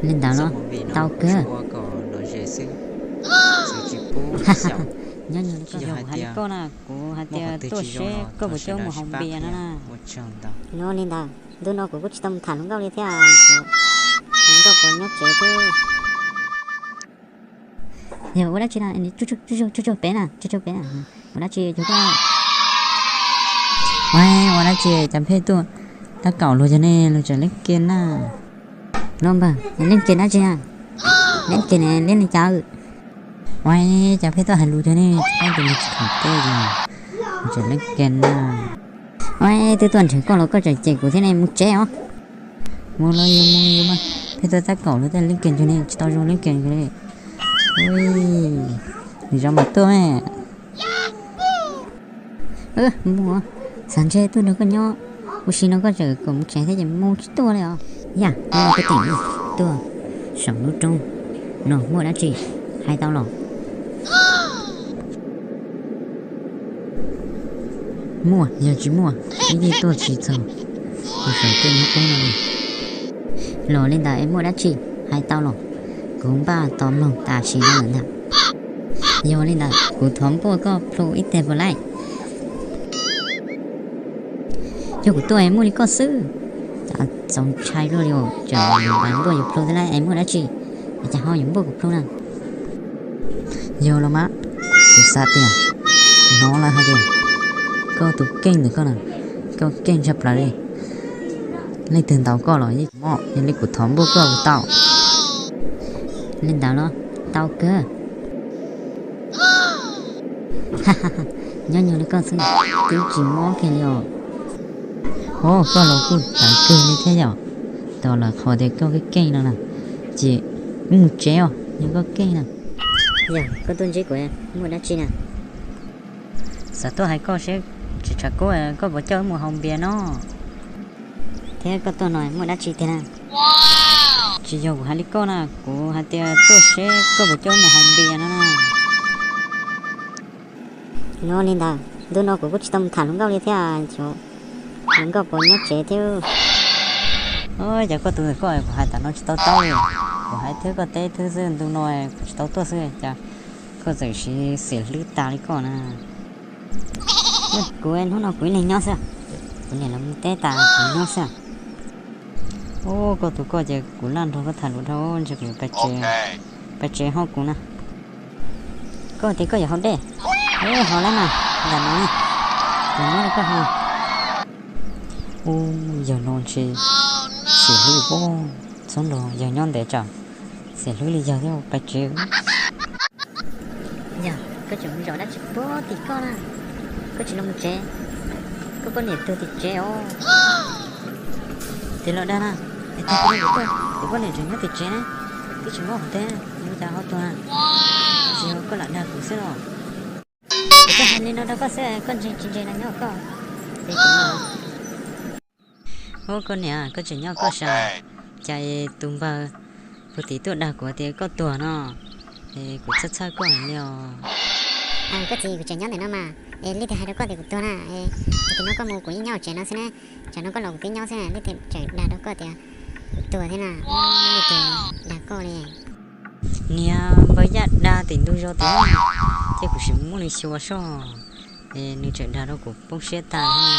Li ntawd los tau kawg. Nyob zoo li koj na, kuv hais tias tuaj seb koj puas coj mus haus npias no na. Li ntawd, ntu no kuv kuj tsis tau mus tham hluas nkauj li thiab, hluas nkauj puas nyob tsev thiab. Yog ua dab tsi na, tsuj tsuj pem na, tsuj tsuj pem na, ua dab tsi yog koj. Ua dab tsi cov pheej tuaj tab kaum luag cov ne, luag tseem leej ke na. Los npawg, leej ke dab tsi na? Leej ke ne, leej li cas? Ua cov pheej tuaj hais lus cov ne, tsis paub tias luag tsis khaum teb, luag tseem leej ke na. Ua twb tuaj nrhiav koj los koj tseem cem kuv thiab ne, mus tsev os. Mus los yus mus yus mas, pheej tuaj tab kaum luag tej leej ke ntug ne, tsis tau zoo leej ke ntug li. Nws zov mas tuaj me. Mus, xav ntshe tuaj nrog koj nyob, ua si no koj tseem kom mus tsev thiab ces mus tsis tuaj li os. Yam, koj teem tuaj saum lub roob no muaj dab tsi hais tau los? Muaj, yog tsis muaj ib yeej tuaj tsis txog kuv saum tej lub roob no li. Los li ntawd es muaj dab tsi hais tau los? Kuv npaj tos mloog tam sim no lawm ntag. Yog li ntawd kuv thov npuaj koj plhu ib teg puas laij? Yog kuv tuaj es muaj li koj xwb, txaus ntshai luaj li, tseem npaj npuaj yus plhu thiab lauj, es muaj dab tsi es cas ho yuav npuaj kuv plhu na? Yog los mas, kuv xav tias hnov lawv hais tias koj tus keej ntawm koj na, koj keej tshaj plaws li. Leej twg ntaus koj los yeej tsis mob, yog li kuv thov npuaj koj puas tau? Li ntawd los tau kawg. Nyob zoo li koj xwb, twb tsis mob kiag li os. Os, koj los kuj tawv kawg li thiab yom. Tos lawv qhuas tias koj keej keej no na, ces wb mus tsev os, yog koj keej na. Yog koj tuaj ntsib kuv muaj dab tsi na? Xav tuaj hais koj seb, tsis tshav kub koj puas coj wb mus haus npias no? Thiab koj tuaj no muaj dab tsi tiag na? Tsis yog kuv hais li koj na, kuv hais tias tuaj seb koj puas coj wb mus haus npias no na. Los li ntawd, ntu no kuv kuj tsis tau mus tham hluas nkauj li thiab, hluas nkauj puas nyob tsev thiab. Ces koj tus ntawm koj kuv hais tam no tsis tau taub li. Kuv hais thiab koj teb thwb xwb, ntu no kuv tsis tau tuaj xwb, cas koj txawm siv xiam hlwb tas li koj na. Kuv hnub no kuv ib leeg nyob xwb, kuv niam lawv mus teb tas kuv nyob xwb. Ub, koj tus koj ces kuv laj nrog koj tham lus dhau, ntshe kuv yuav pais tsev hauj kuv na. Koj tias koj yuav haus dej, haus lawm mas, nram no ne, kuv muab rau koj haus. Ub, yog no ntshe xiam hlwb pob, txhob nrog yawg nyob ntev tsam xiam hlwb li yawg thiab pais tsev. Yog koj tseem mus zaum dab tsi puag tim koj na, koj tsis los mus tsev, koj poj niam tuag tim tsev os. Tes los dag na, es tag kis no kuv tuaj, kuv poj niam tseem nyob tim tsev ne, twb tsis muab hauv teb, nws cas ho tuag na? Tsis yog koj lam dag kuv xwb los? Kuv twb hais li no rau koj xwb, koj ntseeg tsis ntseeg los nyob koj. Ub, koj niam, koj tseem nyob koj sav, cas tus npawg puag tim tuaj dag kuv tias koj tuag no, es kuv txhawj txhawj koj heev li os. Koj txiv, kuv tseem nyob ntawm no mas, es leej twg hais rau koj tias kuv tuag na? Tag kis no koj mus kuv yeej nyob hauv tsev no xwb ne, tsam no koj los kuv twb nyob xwb, leej twg tseem dag rau koj tias kuv tuag thiab na, leej twg dag koj li? Niag npawg Yaj dag tim ntug zos tim, ces kuv sim muab nws xyuas soj, es nws tseem dag rau kuv poob siab tag li.